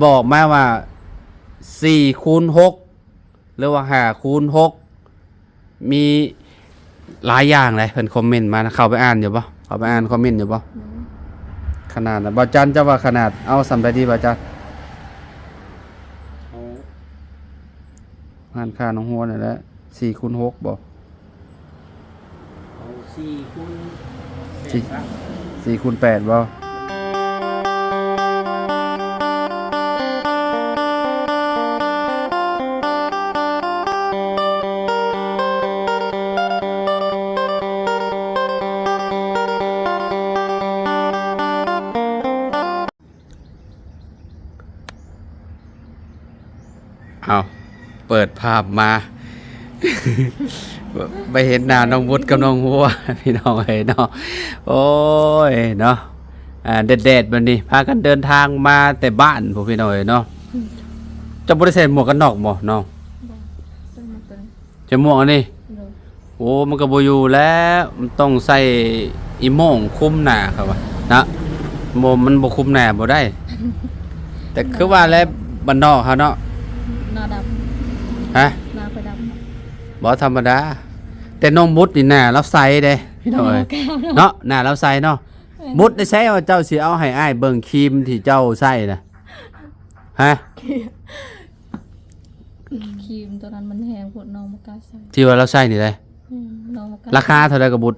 ບອກມາວ່າ ສີ່ຄູນຫົກ ຫຼືວ່າ ຫ້າຄູນຫົກ ມີຫຼາຍຢ່າງເດ້ ເພິ່ນຄອມເມັນມານະ. ເຂົ້າໄປອ່ານຢູ່ບໍ່? ເຂົ້າໄປອ່ານຄອມເມັນຢູ່ບໍ່? ອືມ ຂະໜາດນະ ບ່າວຈັນ ເຈົ້າວ່າຂະໜາດ ເອົາສ່ຳໃດດີ ບ່າວຈັນ? ເອົາຮ້ານຄ້າໜອງຫົວນີ້ແຫຼະ ສີ່ຄູນຫົກບໍ່? ເອົາສີ່ຄູນແປດ ສີ່ ສີ່ຄູນແປດບໍ່? ເອົາ ເປີດພາບມາ ໄປເຫັນໜ້ານ້ອງບຸດກັບນ້ອງຫົວ ພີ່ນ້ອງເອີຍເນາະ. ໂອ້ຍເນາະ ອ່າ ແດດໆແບບນີ້ ພາກັນເດີນທາງມາແຕ່ບ້ານພຸ້ນ ພີ່ນ້ອງເອີຍເນາະ. ອືມ ເຈົ້າບໍ່ໄດ້ໃສ່ໝວກກັນນັອກບໍ່ນ້ອງ? ບໍ່ ໃສ່ໝວກຕົວນີ້ ໃສ່ໝວກອັນນີ້ ໂດຍ ໂອ້ ມັນກໍບໍ່ຢູ່ແລ້ວ ມັນຕ້ອງໃສ່ອີໂມ່ງຄຸມໜ້າເຂົາວ່ານະ ບໍ່ ມັນບໍ່ຄຸມໜ້າບໍ່ໄດ້. ແຕ່ຄືວ່າແຫຼະ ບ້ານນອກເຮົາເນາະ ໜ້າດຳ ຮະ ໜ້າຂ້ອຍດຳ ບໍ່ທຳມະດາ. ແຕ່ນ້ອງບຸດນີ້ໜ້າລາວໃສເດ້ ພີ່ນ້ອງເອີຍ ໜ້າລາວຂາວເນາະ ເນາະ ໜ້າລາວໃສເນາະ. ແມ່ນ ບຸດ ໃນໃສວ່າເຈົ້າຊິເອົາໃຫ້ອ້າຍເບິ່ງຄຣີມທີ່ເຈົ້າໃຊ້ນະ ຮະ? ຄຣີມຕົວນັ້ນມັນແຮງໂພດ ນ້ອງບໍ່ກ້າໃຊ້ ທີ່ວ່າລາວໃຊ້ນີ້ເດ້. ອືມ ນ້ອງບໍ່ກ້າ ລາຄາເທົ່າໃດກໍບຸດ?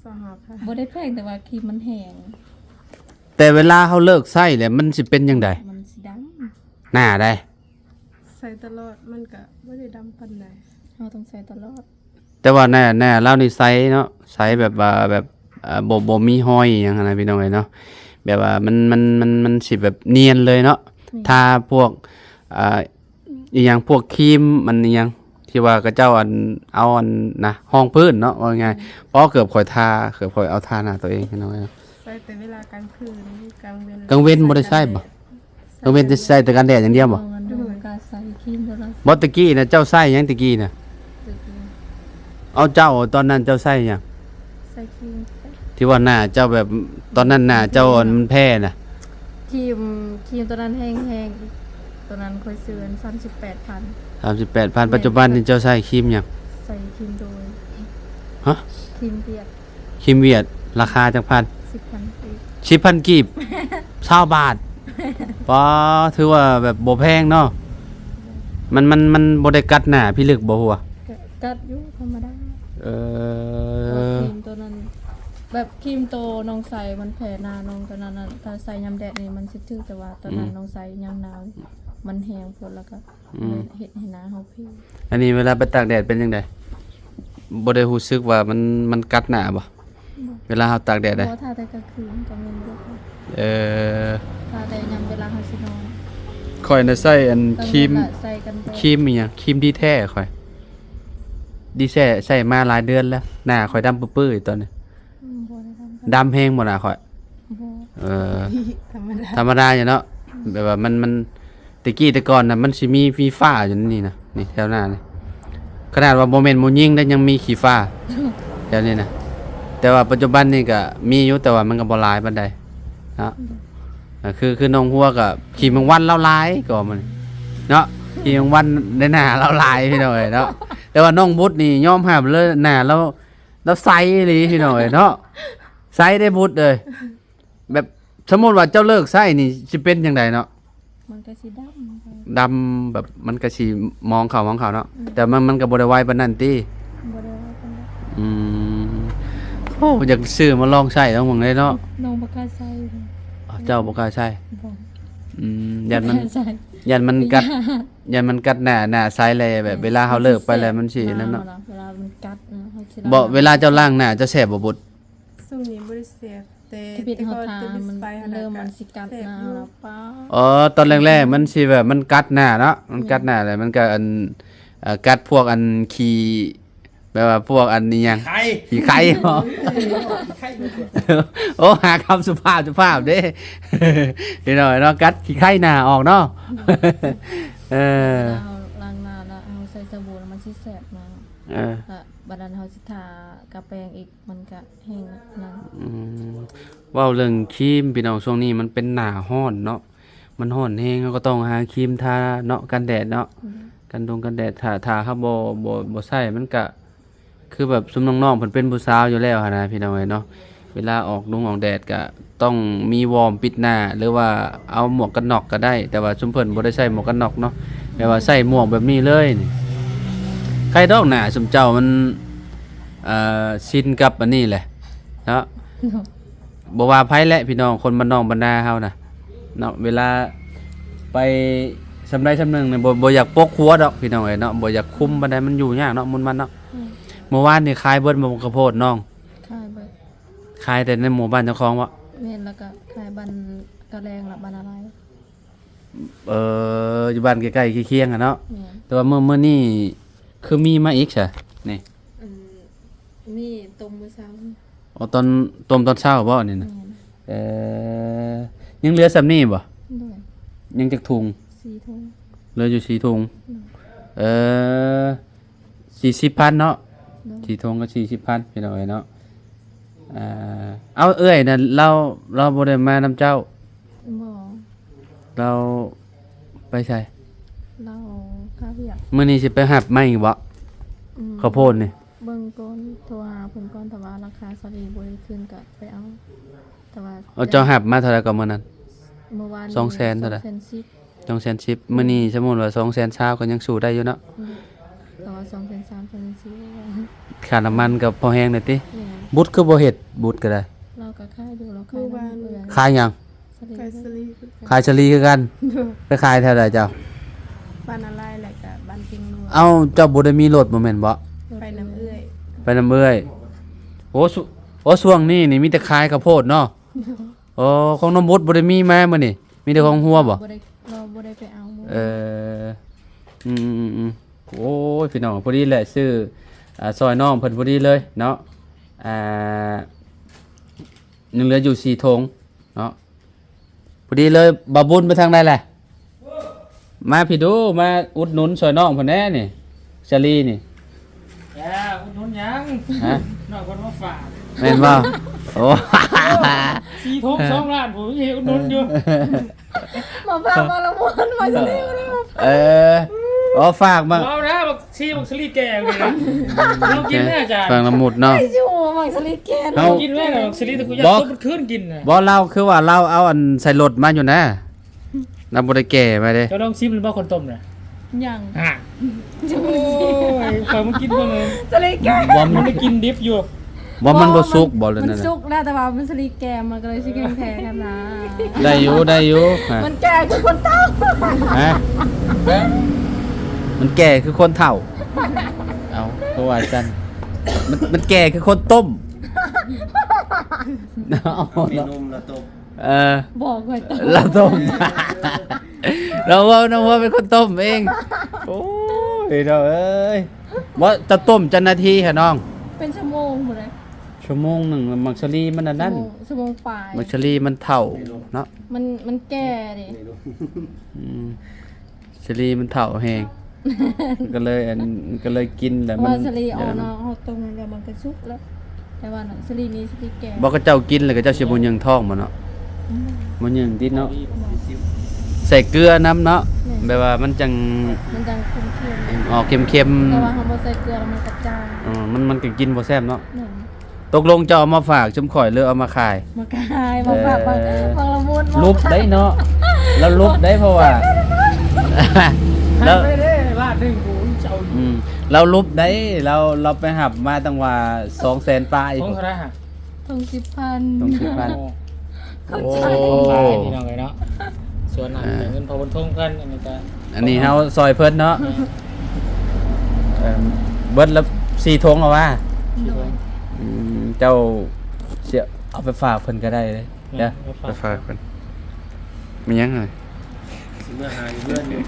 ຊາວຫ້າພັນ ບໍ່ໄດ້ແພງ ແຕ່ວ່າຄຣີມມັນແຮງ. ແຕ່ເວລາເຮົາເລີກໃຊ້ແລ້ວ ມັນຊິເປັນຈັ່ງໃດ? ມັນຊິດຳ ໜ້າໃດ? ໃຊ້ຕະຫຼອດ ມັນກະບໍ່ໄດ້ດຳປານໃດ. ເຮົາຕ້ອງໃຊ້ຕະຫຼອດ. ແຕ່ວ່າໜ້າ ໜ້າລາວນີ້ໃສເນາະ ໃສແບບວ່າແບບ ເອີ ບໍ່ ບໍ່ມີຮອຍອີ່ຫຍັງຫັ້ນນະ ພີ່ນ້ອງເອີຍເນາະ. ແບບວ່າມັນ ມັນ ມັນ ມັນຊິແບບນຽນເລີຍເນາະ. ແມ່ນ ທາພວກ ອ່າ ອີ່ຫຍັງ ພວກຄຣີມ ອັນອີ່ຫຍັງ ທີ່ວ່າເຂົາເຈົ້າ ອັນ ເອົາ ອັນນະ ຮອງພື້ນເນາະ ເວົ້າງ່າຍ. ອືມ ພໍເກີບຂ້ອຍທາ ເກີບຂ້ອຍເອົາທາໜ້າຕົວເອງ ພີ່ນ້ອງເອີຍ. ໃຊ້ແຕ່ເວລາກາງຄືນ ກາງເວັນ ກາງເວັນບໍ່ໄດ້ໃຊ້ບໍ່? ກາງເວັນຈະໃຊ້ແຕ່ກັນແດດຢ່າງດຽວບໍ່? ໂດຍ ບໍ່ກ້າໃຊ້ຄຣີມໂທລະສັບ. ບໍ່ ຕະກີ້ນະ ເຈົ້າໃຊ້ຫຍັງຕະກີ້ນະ? ຕະກີ້ ເອົາ ເຈົ້າ ຕອນນັ້ນເຈົ້າໃຊ້ຫຍັງ? ໃຊ້ຄຣີມ ທີ່ວ່າໜ້າເຈົ້າແບບ ຕອນນັ້ນໜ້າເຈົ້າ ອືມ ອັນ ມັນແພ້ນະ. ຄຣີມ ຄຣີມຕົວນັ້ນແຮງໆ ຕົວນັ້ນຂ້ອຍຊື້ອັນ ສາມສິບແປດພັນ ສາມສິບແປດພັນ. ແມ່ນ ປັດຈຸບັນນີ້ເຈົ້າໃຊ້ຄຣີມຫຍັງ? ໃຊ້ຄຣີມໂດຍ ຮະ? ຄຣີມວຽດ ຄຣີມວຽດ ລາຄາຈັກພັນ? ສິບພັນກີບ ສິບພັນກີບ ຊາວບາດ. ປ້າ ຖືວ່າແບບບໍ່ແພງເນາະ. ມັນ ມັນ ມັນບໍ່ໄດ້ກັດໜ້າພິລຶກບໍ່ ຫົວ? ກະກັດຢູ່ ທຳມະດາ. ເອີ ແຕ່ວ່າຄຣີມໂຕນັ້ນ ແບບຄຣີມໂຕນ້ອງໃຊ້ມັນແພ້ໜ້ານ້ອງ ໂຕນັ້ນນະ ຖ້າໃຊ້ຍາມແດດນີ້ມັນຊິຖືກ ແຕ່ວ່າຕອນນັ້ນ ອືມ ນ້ອງໃຊ້ຍາມໜາວ ມັນແຮງໂພດ ແລ້ວກະ ອືມ ເຮັດໃຫ້ໜ້າເຮົາເພ. ອັນນີ້ເວລາໄປຕາກແດດເປັນຈັ່ງໃດ? ບໍ່ໄດ້ຮູ້ສຶກວ່າມັນ ມັນກັດໜ້າບໍ່? ບໍ່ ເວລາເຮົາຕາກແດດເດ້? ບໍ່ ທາແຕ່ກາງຄືນ ກາງເວັນບໍ່ໄດ້ທາ. ເອີ ທາແຕ່ຍາມເວລາເຮົາຊິນອນ. ຂ້ອຍນະໃຊ້ອັນ ກາງເວັນ ຄຣີມ ນະໃຊ້ກັນແດດ. ຄຣີມອີ່ຫຍັງ? ຄຣີມດີແທ້ ຂ້ອຍດີແທ້ ໃຊ້ມາຫຼາຍເດືອນແລ້ວ ໜ້າຂ້ອຍດຳປຶ້ຍໆຢູ່ຕອນນີ້. ອືມ ບໍ່ໄດ້ດຳ ດຳແຮງບໍ່ໜ້າຂ້ອຍ? ບໍ່ ເອີ ທຳມະດາ ທຳມະດາຢູ່ເນາະ. ອືມ ແບບວ່າມັນ ມັນ ແຕ່ກີ້ແຕ່ກ່ອນນະ ມັນຊິມີຂີ້ຟ້າຢູ່ໃນນີ້ນະ ນີ້ແຖວໜ້ານີ້. ຂະໜາດວ່າບໍ່ແມ່ນໝູຍິງເດ້ ຍັງມີຂີ້ຟ້າແຖວນີ້ນະ. ແຕ່ວ່າປັດຈຸບັນນີ້ກະມີຢູ່ ແຕ່ວ່າມັນກະບໍ່ຫຼາຍປານໃດເນາະ. ອືມ ກະຄື ຄືນ້ອງຫົວກະ ຂີ້ແມງວັນລາວຫຼາຍ ກໍມັນເນາະ ຂີ້ແມງວັນໃນໜ້າລາວຫຼາຍ ພີ່ນ້ອງເອີຍເນາະ. ແຕ່ວ່ານ້ອງບຸດນີ້ຍອມຮັບເລີຍ ໜ້າລາວ ລາວໃສອີ່ຫຼີ ພີ່ນ້ອງເອີຍເນາະ. ໃສເດ້ບຸດເອີຍ. ແບບ ສົມມຸດວ່າເຈົ້າເລີກໃຊ້ນີ້ຊິເປັນຈັ່ງໃດເນາະ? ມັນກະຊິດຳ ດຳແບບ ມັນກະຊິມອງເຂົ້າມອງເຂົ້າເນາະ. ອືມ ແຕ່ມັນ ມັນກະບໍ່ໄດ້ໄວປານນັ້ນຕິ? ບໍ່ໄດ້ໄວປານນັ້ນ. ອືມ ໂອ້ ຢາກຊື້ມາລອງໃຊ້ລອງເບິ່ງເດ້ເນາະ. ນ້ອງບໍ່ກ້າໃຊ້. ເຈົ້າບໍ່ກ້າໃຊ້? ບໍ່. ອືມ ຢ້ານມັນ ຢ້ານມັນກັດ ຢ້ານມັນກັດໜ້າ ໜ້າໃສແລ້ວແບບ ອືມ ເວລາເຮົາເລີກໄປແລ້ວມັນຊິນັ້ນເນາະ. ເວລາມັນກັດນະ ເຮົາຊິລ້າງ ບໍ່ ເວລາເຈົ້າລ້າງໜ້າເຈົ້າແຊບບໍ່ບຸດ? ຊ່ວງນີ້ບໍ່ໄດ້ແຊບ ແຕ່ ແຕ່ກ່ອນ ແຕ່ເລີ່ມມັນຊິກັດໜ້າແລ້ວ ປ້າ. ອໍ ຕອນແລກໆມັນຊິແບບ ມັນກັດໜ້າເນາະ ມັນກັດໜ້າ ອືມ ແລ້ວມັນກະ ອັນ ເອີ ກັດພວກ ອັນ ຂີ້ ແບບວ່າພວກ ອັນ ອີ່ຫຍັງ ຂີ້ໄຄ ຂີ້ໄຄບໍ? ເອີ ຂີ້ໄຄ ໂອ້ ຫາຄຳສຸພາບ ສຸພາບເດ້ ພີ່ນ້ອງເນາະ ກັດຂີ້ໄຄໜ້າອອກເນາະ. ເອີ ເວລາເຮົາລ້າງໜ້າແລ້ວ ເຮົາໃສ່ສະບູແລ້ວມັນຊິແສບໜ້າ. ເອີ ແລ້ວບາດນັ້ນເຮົາຊິທາກະແປງອີກ ມັນກະແຫ້ງນັ້ນ. ອືມ ເວົ້າເລື່ອງຄຣີມ ພີ່ນ້ອງ ຊ່ວງນີ້ມັນເປັນໜ້າຮ້ອນເນາະ. ມັນຮ້ອນແຮງ ເຮົາກໍຕ້ອງຫາຄຣີມທາເນາະ ກັນແດດເນາະ ອືມ ກັນດົງກັນແດດ. ຖ້າ ຖ້າເຮົາບໍ່ ບໍ່ ບໍ່ໃຊ້ ມັນກະຄືແບບຊຸມນ້ອງໆ ເພິ່ນເປັນຜູ້ສາວຢູ່ແລ້ວຫັ້ນນະ ພີ່ນ້ອງເອີຍເນາະ. ເວລາອອກດົງອອກແດດກະຕ້ອງມີວອມປິດໜ້າ ຫຼືວ່າເອົາໝວກກັນນັອກກໍໄດ້ ແຕ່ວ່າຊຸມເພິ່ນບໍ່ໄດ້ໃສ່ໝວກກັນນັອກເນາະ ແບບວ່າໃສ່ໝວກແບບນີ້ເລີຍນີ້. ໃຄດອກໜ້າຊຸມເຈົ້າມັນ ເອີ ຊິນກັບອັນນີ້ແຫຼະເນາະ. ບໍ່ວ່າໃຜແຫຼະພີ່ນ້ອງ ຄົນບ້ານນອກບ້ານນາເຮົານະເນາະ ເວລາໄປສ່ຳໃດສ່ຳໜຶ່ງນີ້ ບໍ່ ບໍ່ຢາກປົກຫົວດອກພີ່ນ້ອງເອີຍເນາະ ບໍ່ຢາກຄຸມປານໃດ ມັນຢູ່ຍາກເນາະ ໝູ່ມັນເນາະ. ອືມ ມື້ວານນີ້ຂາຍເບິດບໍ່ ເຂົ້າໂພດນ້ອງ? ຂາຍເບິດ. ຂາຍແຕ່ໃນໝູ່ບ້ານເຈົ້າຂອງບໍ່? ແມ່ນ ແລ້ວກໍຂາຍບ້ານກະແລງ ແລະ ບ້ານອາໄລ. ເອີ ຢູ່ບ້ານໃກ້ໆຄຽງໆຫັ້ນເນາະ. ແມ່ນ. ແຕ່ວ່າມື້ ມື້ນີ້ຄືມີມາອີກຊະນີ້? ອັນ ມີຕົ້ມມື້ເຊົ້າ. ອໍ ຕອນ ຕົ້ມຕອນເຊົ້າບໍ່ນີ້ນະ? ແມ່ນ. ເອີ ຍັງເຫຼືອສ່ຳນີ້ບໍ່? ໂດຍ. ຍັງຈັກຖົງ? ສີ່ຖົງ. ເຫຼືອຢູ່ສີ່ຖົງ. ໂດຍ. ເອີ ສີ່ສິບພັນເນາະ. ໂດຍ. ສີ່ຖົງກໍສີ່ສິບພັນ ພີ່ນ້ອງເອີຍເນາະ. ອ່າ ເອົາ ເອື້ອຍນັ້ນລາວ ລາວບໍ່ໄດ້ມານຳເຈົ້າ? ບໍ່. ລາວໄປໃສ? ລາວຄາວຽກ. ມື້ນີ້ຊິໄປຮັບໃໝ່ອີກບໍ່? ອືມ ເຂົ້າໂພດນີ້? ເບິ່ງກ່ອນ ໂທຫາເພິ່ນກ່ອນ ຖ້າວ່າລາຄາສາລີບໍ່ໄດ້ຂຶ້ນກໍໄປເອົາ. ແຕ່ວ່າ ເອົາ ເຈົ້າຮັບມາເທົ່າໃດກໍມື້ນັ້ນ? ມື້ວານນີ້ ສອງແສນເທົ່າໃດ? ສອງແສນສິບ. ສອງແສນສິບ. ອືມ ມື້ນີ້ສົມມຸດວ່າສອງແສນຊາວກໍຍັງສູ້ໄດ້ຢູ່ເນາະ. ອືມ ແຕ່ວ່າສອງແສນສາມ ສອງແສນສີ່ ຄ່ານ້ຳມັນກໍພໍແຮງແລ້ວຕິ? ແມ່ນ. ບຸດຄືບໍ່ເຮັດ? ບຸດກໍໄດ້. ລາວກໍຂາຍຢູ່ ລາວຂາຍ ມື້ວານ ນຳເອື້ອຍ. ຂາຍຫຍັງ? ສາລີ. ຂາຍສາລີຄືກັນ. ໂດຍ. ໄປຂາຍແຖວໃດເຈົ້າ? ບ້ານອາໄລ ແລ້ວກໍບ້ານເພັງຫຼວງ. ເອົ້າ ເຈົ້າບໍ່ໄດ້ມີລົດບໍ່ແມ່ນບໍ່? ໄປນຳເອື້ອຍ. ໄປນຳເອື້ອຍ. ໂອ້ ໂອ້ ຊ່ວງນີ້ນີ້ມີແຕ່ຂາຍເຂົ້າໂພດເນາະ. ໂອ້ ຂອງນ້ອງບຸດບໍ່ໄດ້ມີມາມື້ນີ້ ມີແຕ່ຂອງຫົວບໍ່? ບໍ່ໄດ້ ລາວບໍ່ໄດ້ໄປເອົາ. ເອີ ອືມໆໆ ໂອ້ຍ ພີ່ນ້ອງ ພໍດີແຫຼະ ຊື້ ອ່າ ຊ່ອຍນ້ອງເພິ່ນພໍດີເລີຍເນາະ. ອ່າ ຍັງເຫຼືອຢູ່ສີ່ຖົງເນາະ ພໍດີເລີຍ. ບ່າວບຸນໄປທາງໃດແຫຼະ? ມາພີ້ດູ ມາອຸດໜູນຊ່ອຍນ້ອງເພິ່ນແດ່ນີ້ ສາລີນີ້. ເອີ ອຸດໜູນຫຍັງ? ຮະ? ນ້ອງເພິ່ນມາຝາກ. ແມ່ນບໍ່? ໂອ້ ສີ່ຖົງສອງລ້ານ ຜູ້ເຮັດອຸດໜູນຢູ່. ມາຝາກ ມາລະມຸນ ມາສາລີ ມາລະມຸນ. ເອີ ອໍ ຝາກມາ ເອົານະ ບັກຊີ ບັກສາລີແກ່ນີ້ນະ. ລອງກິນແດ່ອາຈານ ຝາກລະມຸດເນາະ. ໄດ້ຢູ່ ບັກສາລີແກ່ ເຮົາກິນແດ່ ບັກສາລີ ແຕ່ກູຢາກ ບໍ່ ຕົ້ມຄືນກິນນະ. ບໍ່ ລາວຄືວ່າລາວເອົາອັນໃສ່ລົດມາຢູ່ນະ. ລາວບໍ່ໄດ້ແກ່ມາເດ້. ເຈົ້າລອງຊີມແລ້ວບໍ່ ຄົນຕົ້ມນະ? ຍັງ. ຮະ ໂອ້ຍ ຂ້ອຍມາກິນເບິ່ງເລີຍ ສາລີແກ່ ບໍ່ ມັນໄດ້ກິນດິບຢູ່. ບໍ່ ມັນບໍ່ສຸກບໍ່ ຫຼື ມັນສຸກແລ້ວ ແຕ່ວ່າມັນສາລີແກ່ ມັນກໍເລີຍຊິແຂງແຂງຫັ້ນນະ. ໄດ້ຢູ່ ໄດ້ຢູ່. ຮະ ມັນແກ່ຄືຄົນເຖົ້າ. ຮະ ມັນແກ່ຄືຄົນເຖົ້າ. ເອົ້າ ຄືວ່າຊັ້ນ ມັນ ມັນແກ່ຄືຄົນຕົ້ມ. ເອົາ ເມນູລະຕົ້ມ. ເອີ ບໍ່ ຂ້ອຍຕົ້ມ ລາວຕົ້ມ ລາວເວົ້າ ນ້ອງເວົ້າເປັນຄົນຕົ້ມເອງ. ໂອ້ຍ ນ້ອງເອີຍ ບໍ່ ເຈົ້າຕົ້ມຈັກນາທີຫະນ້ອງ? ເປັນຊົ່ວໂມງພຸ້ນເດ້. ຊົ່ວໂມງໜຶ່ງ ໝາກສາລີມັນອັນນັ້ນ ຊົ່ວໂມງ ຊົ່ວໂມງປາຍ. ໝາກສາລີມັນເຖົ້າເນາະ ມັນ ມັນແກ່ເດ້. ອືມ ສາລີມັນເຖົ້າແຮງ ກໍເລີຍ ອັນ ກໍເລີຍກິນແລ້ວ ເພາະວ່າມັນສາລີອ່ອນເນາະ ເຮົາຕົ້ມແລ້ວມັນກໍສຸກແລ້ວ. ແຕ່ວ່າສາລີນີ້ສາລີແກ່. ບໍ່ ຂະເຈົ້າກິນແລ້ວຂະເຈົ້າຊິບໍ່ເຫຍິງທ້ອງບໍ່ເນາະ? ອືມ ບໍ່ເຫຍິງຕິເນາະ. ບໍ່ ໃສ່ເກືອນຳເນາະ. ແມ່ນ ແບບວ່າມັນຈັ່ງ ມັນຈັ່ງເຄັມໆ ອອກເຄັມໆ. ແຕ່ວ່າເຮົາບໍ່ໃສ່ເກືອແລ້ວມັນກະຈາງ. ເອີ ມັນ ມັນກໍກິນບໍ່ແຊບເນາະ. ແມ່ນ. ຕົກລົງເຈົ້າເອົາມາຝາກຊຸມຂ້ອຍ ຫຼືເອົາມາຂາຍ? ມາຂາຍ ມາຝາກ ເອີ ບັກລະມຸດ. ຫຼຸບໄດ໋ເນາະ ລາວຫຼຸບໄດ໋ ເພາະວ່າ ລາວ ໄປເດ້ ລາດໜຶ່ງ ກູເຈົ້າ ອືມ ລາວຫຼຸບໄດ໋. ລາວ ລາວໄປຮັບມາຕັ້ງວ່າສອງແສນປາຍ. ຂອງເທົ່າໃດຫະ? ຖົງສິບພັນ. ຖົງສິບພັນ. ໂອ້ ຂອບໃຈ ໂອ້ ຂອບໃຈ ພີ່ນ້ອງເອີຍເນາະ. ສ່ວນນັ້ນ ອ່າ ເປັນເງິນພໍ່ບຸນທົງເພິ່ນ ອັນນີ້ກໍ ອັນນີ້ເຮົາຊ່ອຍເພິ່ນເນາະ. ແມ່ນ. ເອີ ເບິດລະສີ່ຖົງເອົາວ່າ. ໂດຍ. ອືມ ເຈົ້າຊິເອົາໄປຝາກເພິ່ນກໍໄດ້ເດ້. ແມ່ນ ເດີ ໄປຝາກ ໄປຝາກເພິ່ນ. ມີຫຍັງຫະ? ຊິເມືອຫາຢູ່ເຮືອນຢູ່.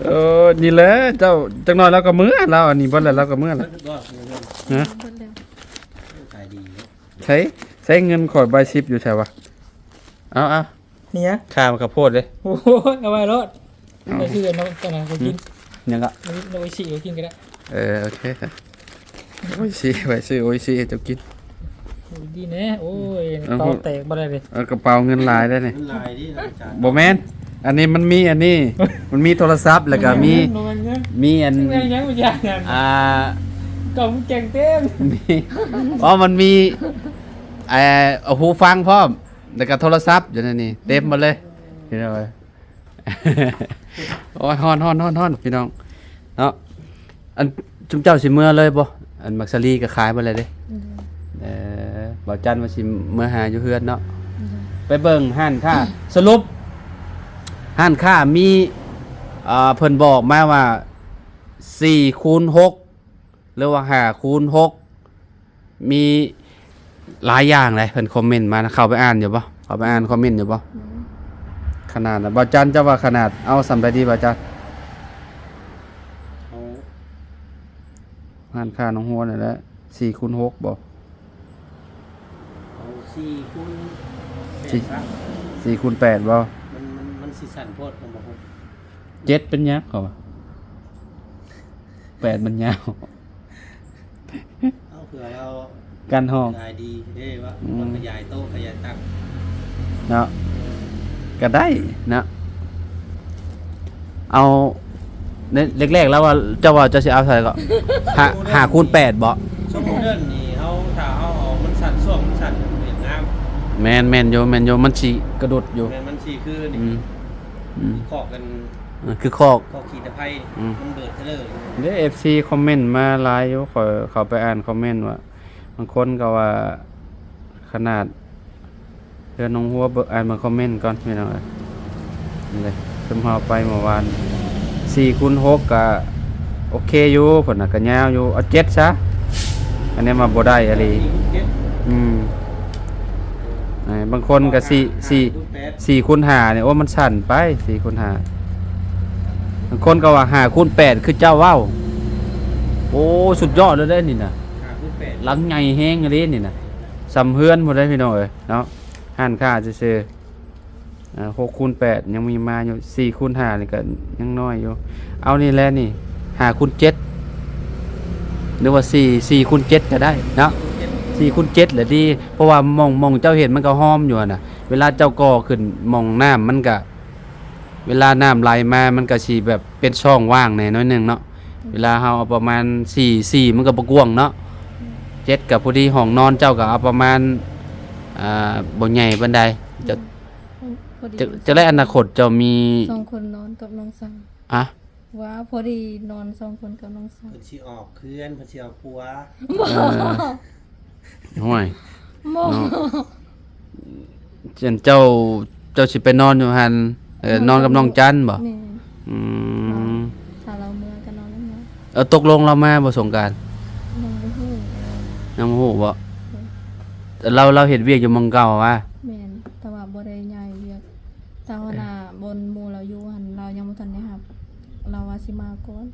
ເອີ ນີ້ແຫຼະ ເຈົ້າ ຈັກໜ້ອຍລາວກໍເມືອ ລາວອັນນີ້ເບິດແລ້ວ ລາວກໍເມືອແລ້ວ. ຮະ? ເບິດແລ້ວ. ຂາຍດີເນາະ. ໃຊ້ ໃຊ້ເງິນຂ້ອຍໃບສິບຢູ່ໃສວະ? ເອົາ ເອົາ ມີຫຍັງ? ຂ້າມັນກະໂພດເດ້. ໂອ້ຍ ເອົາໄວ້ໂລດ. ເອົາ ໄປຊື້ອັນນັ້ນ ອັນນັ້ນ ໄປກິນ. ຫຍັງກະ? ໂອອິຊິ ໄປກິນກໍໄດ້. ເອີ ໂອເຄ. ໂອອິຊິ ໄປຊື້ໂອອິຊິໃຫ້ເຈົ້າກິນ. ດີແນ່ ໂອ້ຍ ເອົາ ກະເປົາແຕກບໍ່ໄດ້ເດ້. ເອີ ກະເປົາເງິນຫຼາຍໄດ໋ນີ້. ເງິນຫຼາຍເດ້ອາຈານ. ບໍ່ແມ່ນ ອັນນີ້ມັນມີອັນນີ້ ມັນມີໂທລະສັບ ແລ້ວກະມີ ບໍ່ແມ່ນເງິນ ມີອັນ ຊິແມ່ນຫຍັງ ບໍ່ຢາກຫຍັງ ອ່າ ກະເປົາແກງເຕັມ. ມີ ອໍ ມັນມີ ເອີ ຫູຟັງພ້ອມ ແລ້ວກະໂທລະສັບຢູ່ໃນນີ້ ເຕັມໝົດເລີຍ ພີ່ນ້ອງເອີຍ. ໂອ້ຍ ຮ້ອນໆໆໆ ພີ່ນ້ອງເນາະ. ອັນ ຊຸມເຈົ້າຊິເມືອເລີຍບໍ່? ອັນໝາກສາລີກໍຂາຍເບິດແລ້ວເດ້. ອືມ ເອີ ບ່າວຈັນວ່າຊິເມືອຫາຢູ່ເຮືອນເນາະ. ອືມ ໄປເບິ່ງຮ້ານຄ້າ ສະຫຼຸບຮ້ານຄ້າມີ ເອີ ເພິ່ນບອກມາວ່າ ສີ່ຄູນຫົກ ຫຼືວ່າ ຫ້າຄູນຫົກ ມີຫຼາຍຢ່າງເລີຍ ເພິ່ນຄອມເມັນມານະ. ເຂົ້າໄປອ່ານຢູ່ບໍ່? ເຂົ້າໄປອ່ານຄອມເມັນຢູ່ບໍ່? ອືມ ຂະໜາດນະ ບ່າວຈັນ ເຈົ້າວ່າຂະໜາດ ເອົາສ່ຳໃດດີ ບ່າວຈັນ? ເອົາ ຮ້ານຄ້າໜອງຮົວນີ້ແຫຼະ ສີ່ຄູນຫົກບໍ່? ເອົາສີ່ຄູນແປດ ສີ່ ຊະ ສີ່ຄູນແປດບໍ່? ມັນ ມັນ ມັນຊິສັ້ນໂພດ ຄຳວ່າຫົກ ເຈັດເປັນຫຍັງ ເຂົາວ່າ ແປດມັນຍາວ. ເອົາ ເພື່ອເຮົາ ກັນຫ້ອງ ຂາຍດີເດ້ວ່າ ອືມ ມັນຂະຫຍາຍໂຕະ ຂະຫຍາຍຕັ່ງເນາະ ກໍໄດ້ເນາະ. ເອົາ ໃນແລກໆ ລາວວ່າ ເຈົ້າວ່າເຈົ້າຊິເອົາເທົ່າໃດກໍ? ຫ້າ ຫ້າຄູນແປດບໍ່? ສົມມຸດເດີນີ້ ເຮົາ ຖ້າເຮົາເອົາມັນສັ້ນ ຊ່ວງມັນສັ້ນ ມັນຫວຽດນາມ. ແມ່ນ ແມ່ນຢູ່ ແມ່ນຢູ່ ມັນຊິກະດຸດຢູ່. ແມ່ນ ມັນຊິຄືນີ້ ອືມ ອືມ ຄອກກັນ ເອີ ຄືຄອກ ຄອກຂີ້ຕະໄພ ອືມ ມັນເບີດເທີເລີ. ເດ້ ເອັຟຊີ ຄອມເມັນມາຫຼາຍຢູ່ ຂ້ອຍເຂົ້າໄປອ່ານຄອມເມັນວ່າ ບາງຄົນກໍວ່າຂະໜາດເຮືອນໜອງຮົວ ເບິ່ງ ອ່ານເບິ່ງຄອມເມັນກ່ອນ ພີ່ນ້ອງເອີຍ. ນີ້ເດ້ ຊຸມເຮົາໄປເມື່ອວານ ສີ່ຄູນຫົກ ກໍໂອເຄຢູ່ ເພິ່ນນະ ກໍຍາວຢູ່ ເອົາເຈັດຊະ. ອັນນີ້ມາບໍ່ໄດ້ອີ່ຫຼີ ສີ່ຄູນເຈັດ ອືມ ເອີ ບາງຄົນກໍສີ່ ສີ່ ສີ່ຄູນຫ້ານີ້ ໂອ້ ມັນສັ້ນໄປ ສີ່ຄູນຫ້າ. ບາງຄົນກໍວ່າຫ້າຄູນແປດ ຄືເຈົ້າເວົ້າ. ໂອ້ ສຸດຍອດເລີຍເດ້ນີ້ນະ ຫ້າຄູນແປດ ຫຼັງໃຫຍ່ແຮງອີ່ຫຼີນີ້ນະ ສ່ຳເຮືອນພຸ້ນເດ້ ພີ່ນ້ອງເອີຍເນາະ. ຮ້ານຄ້າຊື່ໆ ອ່າ ຫົກຄູນແປດ ຍັງມີມາຢູ່ ສີ່ຄູນຫ້າ ນີ້ກໍຍັງນ້ອຍຢູ່. ເອົານີ້ແຫຼະນີ້ ຫ້າຄູນເຈັດ ຫຼືວ່າ ສີ່ ສີ່ຄູນເຈັດ ກໍໄດ້ເນາະ ສີ່ຄູນເຈັດ ແຫຼະດີ. ເພາະວ່າໝ່ອງ ໝ່ອງເຈົ້າເຮັດມັນກໍຫ້ອມຢູ່ຫັ້ນນະ ເວລາເຈົ້າກໍ່ຂຶ້ນ ໝ່ອງນ້ຳມັນກະ ເວລານ້ຳໄຫຼມາ ມັນກະຊິແບບເປັນຊ່ອງວ່າງແດ່ໜ້ອຍໜຶ່ງເນາະ. ອືມ ເວລາເຮົາເອົາປະມານ ສີ່ ສີ່ ມັນກໍບໍ່ກວ້າງເນາະ. ອືມ ເຈັດ ກໍພໍດີ. ຫ້ອງນອນເຈົ້າກໍເອົາປະມານ ອ່າ ບໍ່ໃຫຍ່ປານໃດ. ຈະ ອືມ ພໍດີ ຈະ ຈະໄດ້ ອະນາຄົດເຈົ້າມີ ສອງຄົນນອນກັບນ້ອງສາວ ອະ ວ່າພໍດີນອນສອງຄົນກັບນ້ອງສາວ. ເພິ່ນຊິອອກເຮືອນ ເພິ່ນຊິເອົາຜົວ. ບໍ່ ເອີ ຫ້ວຍ ບໍ່ ເນາະ ອັນເຈົ້າ ເຈົ້າຊິໄປນອນຢູ່ຫັ້ນ ເອີ ນອນກັບນ້ອງຈັນບໍ່? ແມ່ນ ອືມ ຖ້າລາວເມືອກໍນອນນຳລາວ. ເອີ ຕົກລົງລາວມາບໍ່ສົງການ? ຍັງບໍ່ຮູ້ ຍັງບໍ່ຮູ້ບໍ່? ໂດຍ ລາວ ລາວເຮັດວຽກຢູ່ໝ່ອງເກົ່າຫວາ? ແມ່ນ ແຕ່ວ່າບໍ່ໄດ້ຍ້າຍວຽກ. ແຕ່ວ່າໜ້າບ່ອນໝູ່ລາວຢູ່ຫັ້ນ ລາວຍັງບໍ່ທັນໄດ້ຮັບ ລາວວ່າຊິມາກ່ອນ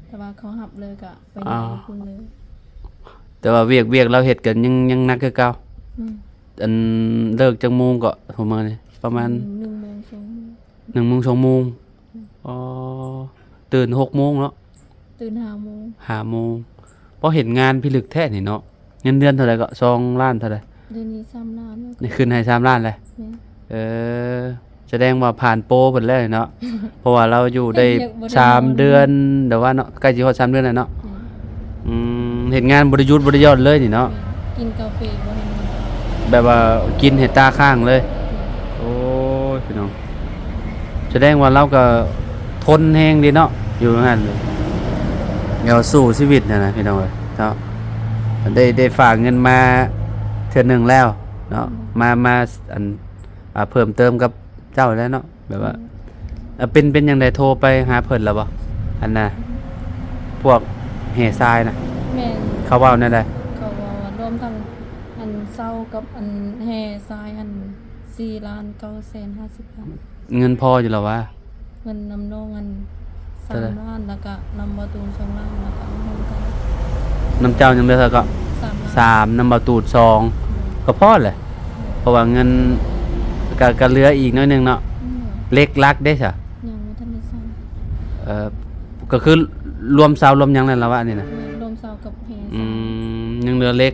ແຕ່ວ່າເຂົາຮັບເລີຍກະໄປຢູ່ພຸ້ນເລີຍ. ແຕ່ວ່າວຽກ ວຽກລາວເຮັດກໍຍັງ ຍັງໜັກຄືເກົ່າ. ແມ່ນ ອັນ ເລີກຈັກໂມງເກາະ ທຸກມື້ນີ້? ປະມານ ອືມ ໜຶ່ງໂມງ ສອງໂມງ ໜຶ່ງໂມງ ສອງໂມງ. ແມ່ນ ອໍ ຕື່ນຫົກໂມງເນາະ? ຕື່ນຫ້າໂມງ ຫ້າໂມງ. ພໍເຮັດງານພິລຶກແທ້ນີ້ເນາະ. ເງິນເດືອນເທົ່າໃດເກາະ? ສອງລ້ານເທົ່າໃດ? ດຽວນີ້ສາມລ້ານແລ້ວ. ນີ້ຂຶ້ນໃຫ້ສາມລ້ານແລ້ວ? ແມ່ນ ເອີ ສະແດງວ່າຜ່ານໂປເພິ່ນແລ້ວເນາະ ເພາະວ່າລາວຢູ່ໄດ້ສາມເດືອນແລ້ວວ່າເນາະ ໃກ້ຊິຮອດສາມເດືອນແລ້ວເນາະ. ແມ່ນ ອືມ ເຮັດງານບໍ່ໄດ້ຢຸດບໍ່ໄດ້ຢ່ອນເລີຍນີ້ເນາະ. ແມ່ນ ກິນກາເຟບໍ່ໃຫ້ນອນ ແບບວ່າກິນໃຫ້ຕາຄ້າງເລີຍ. ແມ່ນ ໂອ້ຍ ພີ່ນ້ອງ ສະແດງວ່າລາວກໍທົນແຮງເດເນາະ ຢູ່ຫັ້ນ ແນວສູ້ຊີວິດຫັ້ນນະ ພີ່ນ້ອງເອີຍເນາະ. ໄດ້ ໄດ້ຝາກເງິນມາເທື່ອໜຶ່ງແລ້ວເນາະ ອືມ ມາ ມາ ອັນ ອ່າ ເພີ່ມເຕີມກັບເຈົ້າແລ້ວເນາະ ແບບວ່າ ອືມ ເປັນ ເປັນຫຍັງໃດ ໂທໄປຫາເພິ່ນແລ້ວບໍ່? ອັນນ່າ ພວກແຮ່ຊາຍນະ. ແມ່ນ ເຂົາເວົ້າແນວໃດ? ເຂົາເວົ້າວ່າລວມທັງອັນເຊົ່າກັບອັນແຮ່ຊາຍຫັ້ນ ສີ່ລ້ານເກົ້າແສນຫ້າສິບພັນ. ເງິນພໍຢູ່ແລ້ວຫວາ? ເງິນນຳນ້ອງຫັ້ນສາມລ້ານ ແລ້ວກະນຳບ່າວຕູນສອງລ້ານ ແລ້ວກະເອົາຮ່ວມກັນ. ນຳເຈົ້າຍັງເຫຼືອເທົ່າໃດເກາະ? ສາມລ້ານ. ສາມ ນຳບ່າວຕູນສອງ ອືມ ກໍພໍແຫຼະ ເພາະວ່າເງິນກະ ກະເຫຼືອອີກໜ້ອຍໜຶ່ງເນາະ. ອືມ ເຫຼັກຫຼັກເດ້ຊະ? ຍັງບໍ່ທັນໄດ້ສ້າງ. ເອີ ກໍຄືລວມເສົາລວມຫຍັງແລ້ວລະວະ ອັນນີ້ນະ? ແມ່ນ ລວມເສົາກັບແຮ່. ອືມ ຍັງເຫຼືອເຫຼັກ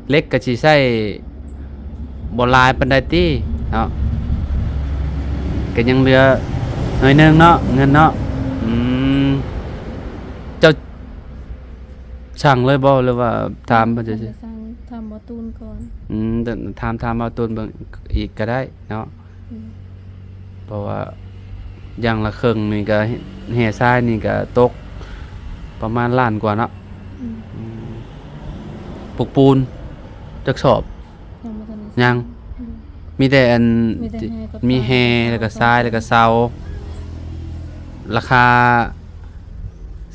ເຫຼັກກໍຊິໃຊ້ ບໍ່ຫຼາຍປານໃດຕິເນາະ? ກໍຍັງເຫຼືອໜ້ອຍໜຶ່ງເນາະ ເງິນເນາະ. ອືມ ເຈົ້າສັ່ງເລີຍບໍ່ ຫຼືວ່າຖາມເພິ່ນຊື່ໆ? ຍັງບໍ່ໄດ້ສັ່ງ ຖາມບ່າວຕູນກ່ອນ. ອືມ ຖາມ ຖາມບ່າວຕູນເບິ່ງອີກກໍໄດ້ເນາະ. ອືມ ເພາະວ່າຢ່າງລະເຄິ່ງນີ້ກໍ ແຮ່ຊາຍນີ້ກໍຕົກປະມານລ້ານກວ່າເນາະ. ອືມ ອືມ ປູກປູນຈັກສອບ? ຍັງບໍ່ທັນໄດ້ ຍັງ ອືມ ມີແຕ່ອັນ ມີແຕ່ແຮ່ກັບ ມີແຮ່ ຊາຍ ແລ້ວກໍຊາຍ ແລ້ວກໍເສົາ ລາຄາ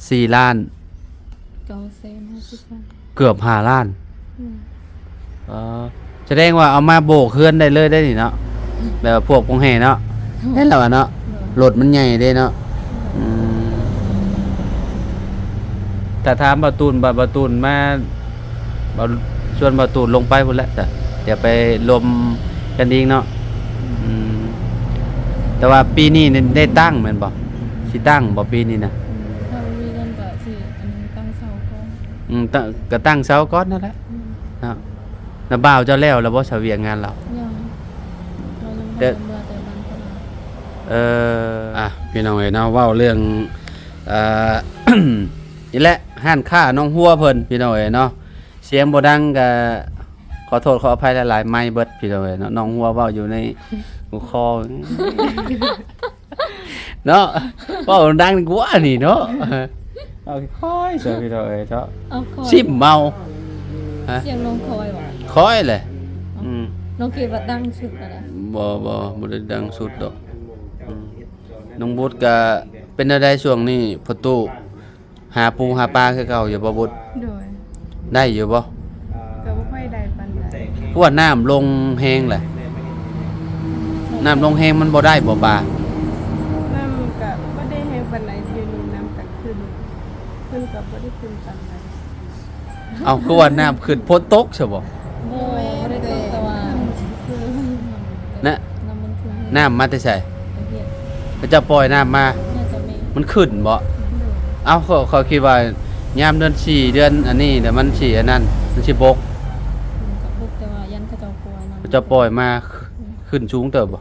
ສີ່ລ້ານ ເກົ້າແສນຫ້າສິບພັນ ເກືອບຫ້າລ້ານ. ອືມ ເອີ ສະແດງວ່າເອົາມາໂບກເຮືອນໄດ້ເລີຍໄດ໋ນີ້ເນາະ ແບບວ່າພວກໂຮງແຮ່ເນາະ. ໂດຍ ແມ່ນແລ້ວວ່າເນາະ. ໂດຍ ລົດມັນໃຫຍ່ເດ້ເນາະ. ອືມ ຖ້າຖາມບ່າວຕູນ ບ່າວ ບ່າວຕູນມາ ບ່າວ ຊວນບ່າວຕູນລົງໄປພຸ້ນແຫຼະ ດຽວໄປລວມກັນອີກເນາະ. ອືມ ແຕ່ວ່າປີນີ້ນີ້ໄດ້ຕັ້ງແມ່ນບໍ່? ຊິຕັ້ງບໍ່ປີນີ້ນະ? ອືມ ຖ້າບໍ່ມີເງິນກໍຊິ ອັນ ຕັ້ງເສົາກ່ອນ. ອືມ ຕ- ກໍຕັ້ງເສົາກ່ອນນັ້ນແຫຼະ. ອືມ ເນາະ. ແລ້ວບ່າວເຈົ້າແລ້ວແລ້ວບໍ່ ສະວຽກງານລາວ? ຍັງ ລາວຍັງບໍ່ທັນເມືອແຕ່ບ້ານພະລາ. ເອີ ອ່ະ ພີ່ນ້ອງເອີຍເນາະ ເວົ້າເລື່ອງ ເອີ ນີ້ແຫຼະ ຮ້ານຄ້າໜອງຫົວເພິ່ນ ພີ່ນ້ອງເອີຍເນາະ. ສຽງບໍ່ດັງກໍຂໍໂທດຂໍອະໄພຫຼາຍໆ ໄມເບິດ ພີ່ນ້ອງເອີຍເນາະ. ໜອງຫົວເວົ້າຢູ່ໃນຫົວຂໍ້ ເນາະ ເວົ້າດັງກວ່ານີ້ເນາະ. ເວົ້າຄ່ອຍໆ ຊະ ພີ່ນ້ອງເອີຍເນາະ. ເອົາຄ່ອຍ ຊິມເມົາ. ຮະ? ສຽງນ້ອງຄ່ອຍຫວາ? ຄ່ອຍແຫຼະ. ອືມ ນ້ອງຄິດວ່າດັງສຸດແລ້ວນະ. ບໍ່ ບໍ່ ບໍ່ໄດ້ດັງສຸດດອກ. ອືມ ນ້ອງບຸດກະເປັນແນວໃດຊ່ວງນີ້ ພໍ່ຕູ້? ຫາປູຫາປາຄືເກົ່າຢູ່ບໍ່ບຸດ? ໂດຍ ໄດ້ຢູ່ບໍ່? ກໍບໍ່ຄ່ອຍໄດ້ປານໃດ. ຄືວ່ານ້ຳລົງແຮງແຫຼະ ນ້ຳລົງແຮງມັນບໍ່ໄດ້ບໍ່ປາ? ນ້ຳກໍບໍ່ໄດ້ແຮງປານໃດ ດຽວນີ້ນ້ຳກໍຂຶ້ນ ຂຶ້ນກໍບໍ່ໄດ້ຂຶ້ນປານໃດ. ເອົ້າ ຄືວ່ານ້ຳຂຶ້ນ ຝົນຕົກຊະບໍ່? ບໍ່ ບໍ່ໄດ້ຕົກ ແຕ່ວ່າ ນະ ນ້ຳມັນຂຶ້ນ ນ້ຳມາແຕ່ໃສ? ເຂົາເຈົ້າປ່ອຍນ້ຳມາ ໜ້າຈະແມ່ນ ມັນຂຶ້ນບໍ່? ໂດຍ ເອົ້າ ຂ້ອຍ ຂ້ອຍຄິດວ່າຍາມເດືອນສີ່ ເດືອນອັນນີ້ນະ ມັນຊິອັນນັ້ນ ມັນຊິບົກ. ມັນກໍບົກ ແຕ່ວ່າຢ້ານເຂົາເຈົ້າປ່ອຍນຳ ເຂົາເຈົ້າປ່ອຍມາ ອືມ ຂຶ້ນສູງເຕີບບໍ່?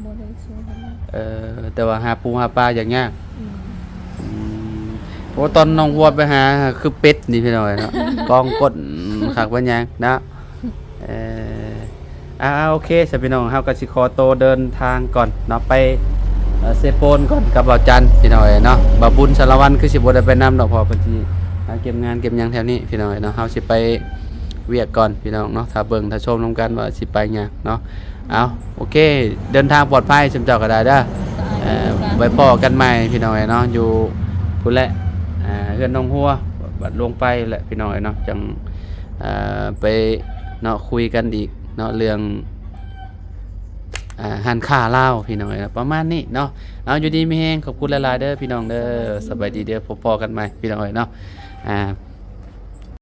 ບໍ່ໄດ້ສູງປານໃດ. ເອີ ແຕ່ວ່າຫາປູຫາປາຢາກຍາກ. ອືມ ອືມ ໂອ້ ຕອນນ້ອງຫົວໄປຫາ ຄືເປັດນີ້ພີ່ນ້ອງເອີຍເນາະ ກ້ອງກົ້ນຄັກປານຫຍັງເນາະ. ເອີ ອ່າ ໂອເຄ ສະ ພີ່ນ້ອງ ເຮົາກໍຊິຂໍໂຕເດີນທາງກ່ອນເນາະ ໄປ ເອີ ເຊໂປນກ່ອນກັບບ່າວຈັນ ພີ່ນ້ອງເອີຍເນາະ. ບ່າວບຸນສາລະວັນຄືຊິບໍ່ໄດ້ໄປນຳດອກ ເພາະວ່າເພິ່ນຊິຫາເກັບງານເກັບຫຍັງແຖວນີ້ ພີ່ນ້ອງເອີຍເນາະ. ເຮົາຊິໄປວຽກກ່ອນ ພີ່ນ້ອງເນາະ ຖ້າເບິ່ງຖ້າຊົມນຳກັນວ່າຊິໄປຫຍັງເນາະ. ເອົາ ໂອເຄ ເດີນທາງປອດໄພ ຊຸມເຈົ້າກໍໄດ້ເດີ. ເອີ ໄວ້ພໍ້ກັນໃໝ່ ພີ່ນ້ອງເອີຍເນາະ ຢູ່ພຸ້ນແຫຼະ ເຮືອນໜອງຫົວ ບາດລົງໄປແຫຼະ ພີ່ນ້ອງເອີຍເນາະ ຈັ່ງ ເອີ ໄປເນາະ ຄຸຍກັນອີກເນາະ ເລື່ອງ ອ່າ ຮ້ານຄ້າລາວ ພີ່ນ້ອງເອີຍເນາະ ປະມານນີ້ເນາະ. ເອົາ ຢູ່ດີມີແຮງ ຂອບຄຸນຫຼາຍໆເດີ ພີ່ນ້ອງເດີ ສະບາຍດີເດີ ພໍ້ກັນໃໝ່ ພີ່ນ້ອງເອີຍເນາະ ອ່າ